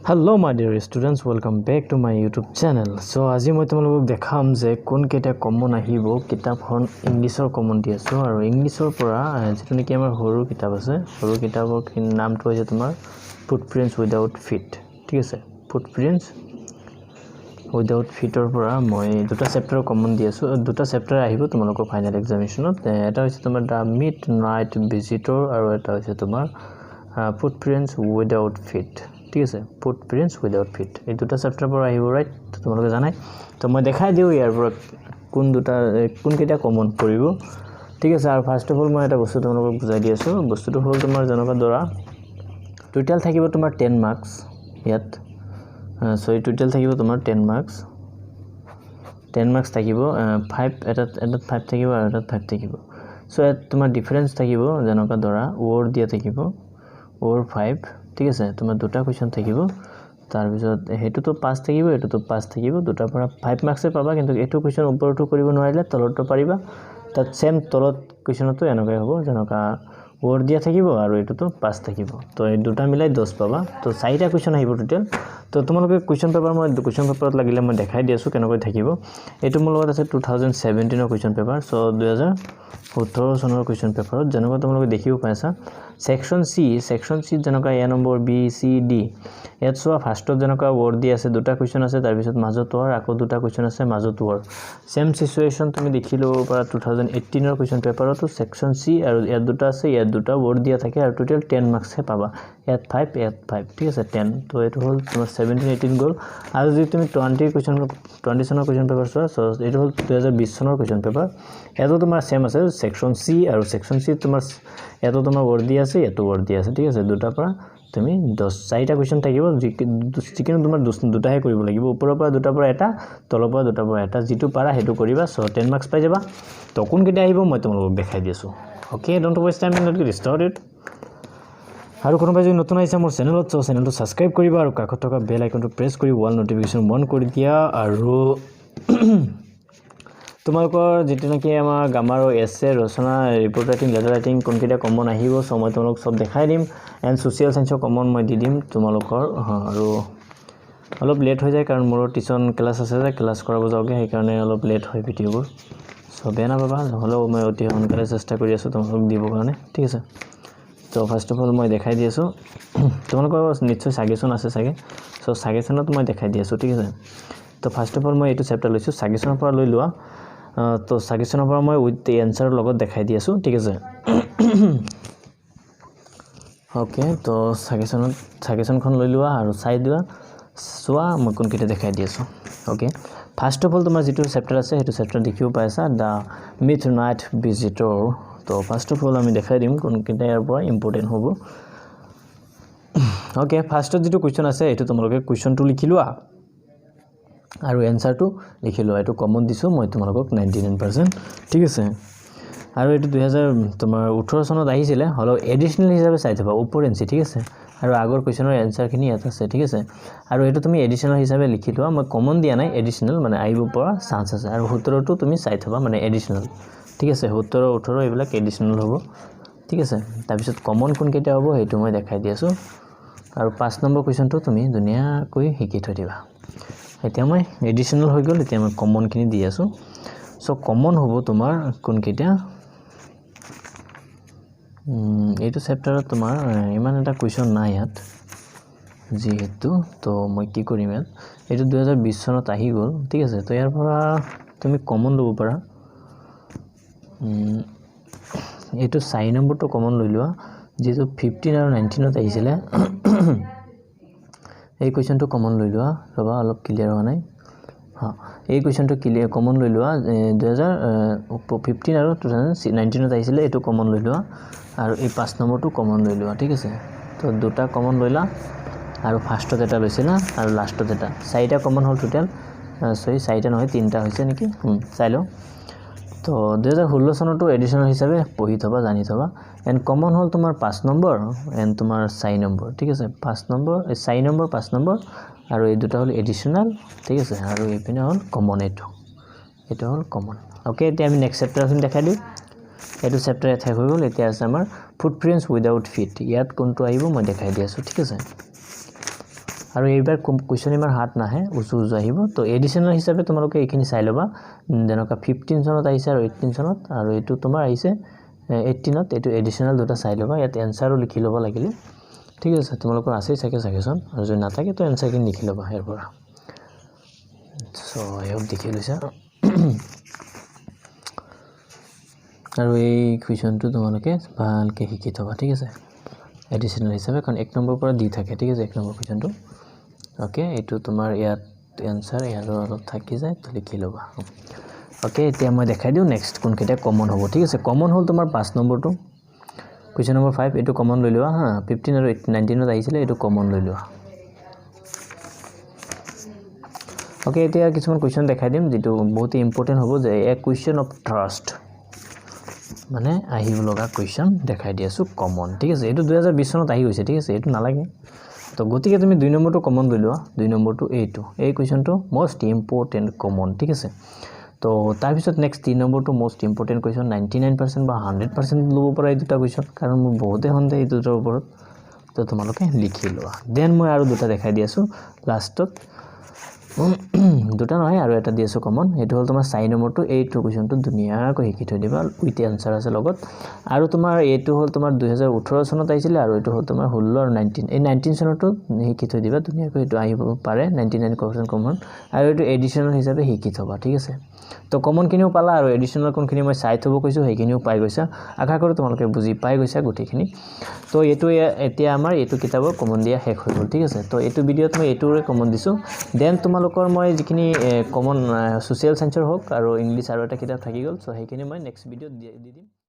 Hello my dear students, welcome back to my YouTube channel. So আজি মই তোমালোকক দেখাম যে কোনকেইটা কমন আহিব। কিতাপখন ইংলিছৰ কমন দি আছোঁ আৰু ইংলিছৰ পৰা যিটো নেকি আমাৰ সৰু কিতাপ আছে, সৰু কিতাপৰ নামটো হৈছে তোমাৰ ফুটপ্ৰিণ্টছ উইদাউট ফিট, ঠিক আছে? ফুটপ্ৰিণ্টছ উইদাউট ফিটৰ পৰা মই দুটা চেপ্টাৰ কমন দি আছোঁ। দুটা চেপ্টাৰ আহিব তোমালোকৰ ফাইনেল এক্সামিনেশ্যনত। এটা হৈছে তোমাৰ the mid night visitor আৰু এটা হৈছে তোমাৰ ফুটপ্ৰিণ্টছ উইদাউট ফিট, ঠিক আছে? ফুটপ্ৰিণ্টছ উইদাউট ফিট, এই দুটা চেপ্টাৰৰ পৰা আহিব, ৰাইট? তোমালোকে জানাই। তো মই দেখাই দিওঁ ইয়াৰ পৰা কোন দুটা কোনকেইটা কমন পৰিব, ঠিক আছে? আৰু ফাৰ্ষ্ট অফ অল মই এটা বস্তু তোমালোকক বুজাই দি আছোঁ। বস্তুটো হ'ল তোমাৰ যেনেকুৱা ধৰা টোটেল থাকিব তোমাৰ 10 মাৰ্কছ ইয়াত, চৰি, টোটেল থাকিব তোমাৰ 10 মাৰ্কছ। 10 মাৰ্কছ থাকিব, ফাইভ এটাত এটাত ফাইভ থাকিব আৰু এটাত ফাইভ থাকিব। চ' ইয়াত তোমাৰ ডিফাৰেঞ্চ থাকিব, যেনেকুৱা ধৰা ৱৰ্ড দিয়া থাকিব, ৱৰ্ড ফাইভ, ঠিক আছে? তোমাৰ দুটা কুৱেশ্যন থাকিব। তাৰপিছত সেইটোতো পাঁচ থাকিব, এইটোতো পাঁচ থাকিব। দুটাৰ পৰা ফাইভ মাৰ্কছে পাবা, কিন্তু এইটো কুৱেশ্যন ওপৰতো কৰিব নোৱাৰিলে তলতো পাৰিবা। তাত ছেম তলত কুৱেশ্যনতো এনেকুৱাই হ'ব, যেনেকুৱা ৱৰ্ড দিয়া থাকিব আৰু এইটোতো পাঁচ থাকিব। তো এই দুটা মিলাই 10 পাবা। তো চাৰিটা কুৱেশ্যন আহিব টোটেল। তো তোমালোকে কুৱেশ্যন পেপাৰ, মই কুৱেশ্যন পেপাৰত লাগিলে মই দেখাই দি আছোঁ কেনেকৈ থাকিব। এইটো মোৰ লগত আছে 2017ৰ কুৱেশ্যন পেপাৰ। চ' 2017 চনৰ কুৱেশ্যন পেপাৰত যেনেকুৱা তোমালোকে দেখিব পাইছা, ছেকশ্যন চি, ছেকশ্যন চিত যেনেকুৱা A number, B, C, D. ইয়াত চোৱা, ফাৰ্ষ্টত যেনেকুৱা ৱৰ্ড দি আছে, দুটা কুৱেশ্যন আছে। তাৰপিছত মাজত ৱৰ্ড, আকৌ দুটা কুৱেশ্যন আছে, মাজত ৱৰ্ড। ছেম চিচুৱেশ্যন তুমি দেখি ল'ব পাৰা 2018ৰ কুৱেশ্যন পেপাৰতো। ছেকশ্যন চি আৰু ইয়াত দুটা আছে, ইয়াত দুটা ৱৰ্ড দিয়া থাকে আৰু টোটেল 10 মাৰ্কছহে পাবা। ইয়াত ফাইভ, ইয়াত ফাইভ, ঠিক আছে? 10। তো এইটো হ'ল তোমাৰ 17 18 গ'ল। আৰু যদি তুমি 20 চনৰ কুৱেশ্যন পেপাৰ চোৱা, চ' এইটো হ'ল 2020 চনৰ কুৱেশ্যন পেপাৰ। ইয়াতো তোমাৰ ছেম আছে ছেকশ্যন চি আৰু ছেকশ্যন চিত তোমাৰ ইয়াতো তোমাৰ ৱৰ্ড দি আছে, ইয়াতো ৱৰ্ড দি আছে, ঠিক আছে? দুটাৰ পৰা তুমি 10, চাৰিটা কুৱেশ্যন থাকিব, যিকোনো তোমাৰ দুটাহে কৰিব লাগিব। ওপৰৰ পৰা দুটাৰ পৰা এটা, তলৰ পৰা দুটাৰ পৰা এটা, যিটো পাৰা সেইটো কৰিবা। চ' 10 মাৰ্কছ পাই যাবা। তো কোনকেইটা আহিব মই তোমালোকক দেখাই দি আছোঁ। Okay, don't waste time, get started. আৰু কোনোবাই যদি নতুন আহিছে মোৰ চেনেলত, চ' চেনেলটো ছাবস্ক্ৰাইব কৰিবা আৰু কাষত থকা বেল আইকনটো প্ৰেছ কৰি অল নটিফিকেশ্যন অন কৰি দিয়া। আৰু তোমালোকৰ যিটো নেকি আমাৰ গ্ৰামাৰৰ এছে, ৰচনা, ৰিপৰ্ট ৰাইটিং, লেটাৰ ৰাইটিং কোনকেইটা কমন আহিব, চ' মই তোমালোকক চব দেখাই দিম। এণ্ড ছ'চিয়েল ছায়েন্সৰ কমন মই দি দিম তোমালোকৰ। আৰু অলপ লেট হৈ যায়, কাৰণ মোৰো টিউশ্যন ক্লাছ আছে যে ক্লাছ কৰাব যাওঁগৈ, সেইকাৰণে অলপ লেট হয় ভিডিঅ'বোৰ। চ' বেয়া নাপাবা, হ'লেও মই অতি সোনকালে চেষ্টা কৰি আছোঁ তোমালোকক দিবৰ কাৰণে, ঠিক আছে? তো ফাৰ্ষ্ট অফ অল মই দেখাই দি আছোঁ, তোমালোকৰ নিশ্চয় ছাজেশ্যন আছে চাগে। চ' ছাজেশ্যনত মই দেখাই দি আছোঁ, ঠিক আছে? তো ফাৰ্ষ্ট অফ অল মই এইটো চেপ্টাৰ লৈছোঁ, ছাজেশ্যনৰ পৰা লৈ লোৱা। তো ছাজেশ্যনৰ পৰা মই উইথ এনচাৰৰ লগত দেখাই দি আছোঁ, ঠিক আছে? অ'কে, তো ছাজেশ্যনখন লৈ লোৱা আৰু চাই লোৱা, চোৱা মই কোনকেইটা দেখাই দি আছোঁ। অ'কে, ফাৰ্ষ্ট অফ অল তোমাৰ যিটো চেপ্টাৰ আছে, সেইটো চেপ্টাৰ দেখিব পাইছা, the mid night visitor. তো ফাৰ্ষ্ট অফ অল আমি দেখাই দিম কোনকেইটা ইয়াৰ পৰা ইম্পৰ্টেণ্ট হ'ব। অ'কে, ফাৰ্ষ্টত যিটো কুৱেশ্যন আছে, এইটো তোমালোকে কুৱেশ্যনটো লিখি লোৱা আৰু এনচাৰটো লিখি লোৱা। এইটো কমন দিছোঁ মই তোমালোকক 99%, ঠিক আছে? আৰু এইটো 2000 তোমাৰ 18 চনত আহিছিলে, হ'লেও এডিশ্যনেল হিচাপে চাই থ'বা ওপৰেঞ্চি, ঠিক আছে? আৰু আগৰ কুৱেশ্যনৰ এনচাৰখিনি ইয়াত আছে, ঠিক আছে? আৰু এইটো তুমি এডিশ্যনেল হিচাপে লিখি লোৱা। মই কমন দিয়া নাই, এডিশ্যনেল মানে আহিব পৰা চান্স আছে। আৰু 17টো তুমি চাই থ'বা, মানে এডিশ্যনেল, ঠিক আছে? 17, 18 এইবিলাক এডিশ্যনেল হ'ব, ঠিক আছে? তাৰপিছত কমন কোনকেইটা হ'ব সেইটো মই দেখাই দি আছোঁ। আৰু 5 নম্বৰ কুৱেশ্যনটো তুমি ধুনীয়াকৈ শিকি থৈ দিবা। এতিয়া মই এডিশ্যনেল হৈ গ'ল, এতিয়া মই কমনখিনি দি আছোঁ। চ' কমন হ'ব তোমাৰ কোনকেইটা? এইটো চেপ্টাৰত তোমাৰ ইমান এটা কুৱেশ্যন নাই ইয়াত যিহেতু। তো মই কি কৰিম ইয়াত? এইটো 2020 চনত আহি গ'ল, ঠিক আছে? তো ইয়াৰ পৰা তুমি কমন ল'ব পাৰা। এইটো 4 নম্বৰটো কমন লৈ লোৱা, যিটো 15 আৰু 19ত আহিছিলে। এই কুৱেশ্যনটো কমন লৈ লোৱা। ৰ'বা, অলপ ক্লিয়াৰ হোৱা নাই। হা, এই কুৱেশ্যনটো ক্লিয়াৰ কমন লৈ লোৱা। 2015 আৰু 2019ত আহিছিলে, এইটো কমন লৈ লোৱা। আৰু এই 5 নম্বৰটো কমন লৈ লোৱা, ঠিক আছে? তো দুটা কমন লৈ লোৱা আৰু ফাৰ্ষ্টত এটা লৈছিলা আৰু লাষ্টত এটা, চাৰিটা কমন হ'ল টোটেল। চৰি, চাৰিটা নহয়, তিনিটা হৈছে নেকি, চাই লওঁ। তো 2016 চনতো এডিশ্যনেল হিচাপে পঢ়ি থ'বা, জানি থ'বা। এণ্ড কমন হ'ল তোমাৰ 5 নম্বৰ এণ্ড তোমাৰ 4 নম্বৰ, ঠিক আছে? 5 নম্বৰ, এই 4 নম্বৰ, 5 নম্বৰ আৰু এই দুটা হ'ল এডিশ্যনেল, ঠিক আছে? আৰু এইপিনে হ'ল কমন, এইটো হ'ল কমন। অ'কে, এতিয়া আমি নেক্সট চেপ্টাৰখিনি দেখাই দিওঁ। এইটো চেপ্টাৰ ইয়াত শেষ হৈ গ'ল। এতিয়া আছে আমাৰ ফুটপ্ৰিণ্টছ উইদাউট ফিট। ইয়াত কোনটো আহিব মই দেখাই দি আছোঁ, ঠিক আছে? আৰু এইবাৰ কুৱেশ্যন ইমান হাৰ্ড নাহে, উজু উজু আহিব। তো এডিশ্যনেল হিচাপে তোমালোকে এইখিনি চাই ল'বা, যেনেকুৱা 15 চনত আহিছে আৰু 18 চনত, আৰু এইটো তোমাৰ আহিছে 18ত, এইটো এডিশ্যনেল দুটা চাই ল'বা। ইয়াত এনচাৰো লিখি ল'ব লাগিলে, ঠিক আছে। তোমালোকৰ আছেই চাগে ছাজেশ্যন, আৰু যদি নাথাকে তো এনচাৰখিনি লিখি ল'বা ইয়াৰ পৰা। চ' আই হোপ দেখি লৈছা। আৰু এই কুৱেশ্যনটো তোমালোকে ভালকৈ শিকি থ'বা, ঠিক আছে, এডিশ্যনেল হিচাপে, কাৰণ 1 নম্বৰৰ পৰা দি থাকে, ঠিক আছে, 1 নম্বৰ কুৱেশ্যনটো। অ'কে, এইটো তোমাৰ ইয়াত এনচাৰ ইয়াৰো অলপ থাকি যায়, তো লিখি ল'বা। অ'কে, এতিয়া মই দেখাই দিওঁ নেক্সট কোনকেইটা কমন হ'ব, ঠিক আছে। কমন হ'ল তোমাৰ 5 নম্বৰটো, কুৱেশ্যন নম্বৰ 5, এইটো কমন লৈ লোৱা হা, 15 আৰু 19ত আহিছিলে, এইটো কমন লৈ লোৱা। অ'কে, এতিয়া কিছুমান কুৱেশ্যন দেখাই দিম যিটো বহুত ইম্পৰ্টেণ্ট হ'ব, যে এ কুৱেশ্যন অফ ট্ৰাষ্ট, মানে আহিব লগা কুৱেশ্যন দেখাই দি আছোঁ কমন, ঠিক আছে। এইটো 2020 চনত আহি গৈছে, ঠিক আছে, এইটো নালাগে। তো গতিকে তুমি 2 নম্বৰটো কমন লৈ লোৱা, 2 নম্বৰটো এইটো, এই কুৱেশ্যনটো মষ্ট ইম্পৰ্টেণ্ট কমন, ঠিক আছে। তো তাৰপিছত নেক্সট 3 নম্বৰটো মষ্ট ইম্পৰ্টেণ্ট কুৱেশ্যন, 99% বা 100% ল'ব পৰা এই দুটা কুৱেশ্যন, কাৰণ মোৰ বহুতেই সন্দেহ এই দুটাৰ ওপৰত, তো তোমালোকে লিখি লোৱা। Then মই আৰু দুটা দেখাই দি আছোঁ লাষ্টত, দুটা নহয় আৰু এটা দি আছোঁ কমন, সেইটো হ'ল তোমাৰ 4 নম্বৰটো। এইটো কুৱেশ্যনটো ধুনীয়াকৈ শিকি থৈ দিবা, উইথ এনচাৰ আছে লগত। আৰু তোমাৰ এইটো হ'ল তোমাৰ 2018 চনত আহিছিলে, আৰু এইটো হ'ল তোমাৰ 16 আৰু 19, এই 19 চনতো শিকি থৈ দিবা ধুনীয়াকৈ, এইটো আহিব পাৰে 99% কমন, আৰু এইটো এডিশ্যনেল হিচাপে শিকি থ'বা, ঠিক আছে। তো কমনখিনিও পালা আৰু এডিশ্যনেল কোনখিনি মই চাই থ'ব কৈছোঁ সেইখিনিও পাই গৈছা, আশা কৰোঁ তোমালোকে বুজি পাই গৈছা গোটেইখিনি। তো এইটো এতিয়া আমাৰ এইটো কিতাপৰ কমন দিয়া শেষ হৈ গ'ল, ঠিক আছে। তো এইটো ভিডিঅ'ত মই এইটোৰে কমন দিছোঁ। Then তোমালোকৰ মই যিখিনি কমন ছ'চিয়েল ছায়েন্সৰ হওক আৰু ইংলিছ আৰু এটা কিতাপ থাকি গ'ল, চ' সেইখিনি মই নেক্সট ভিডিঅ'ত দি দিম।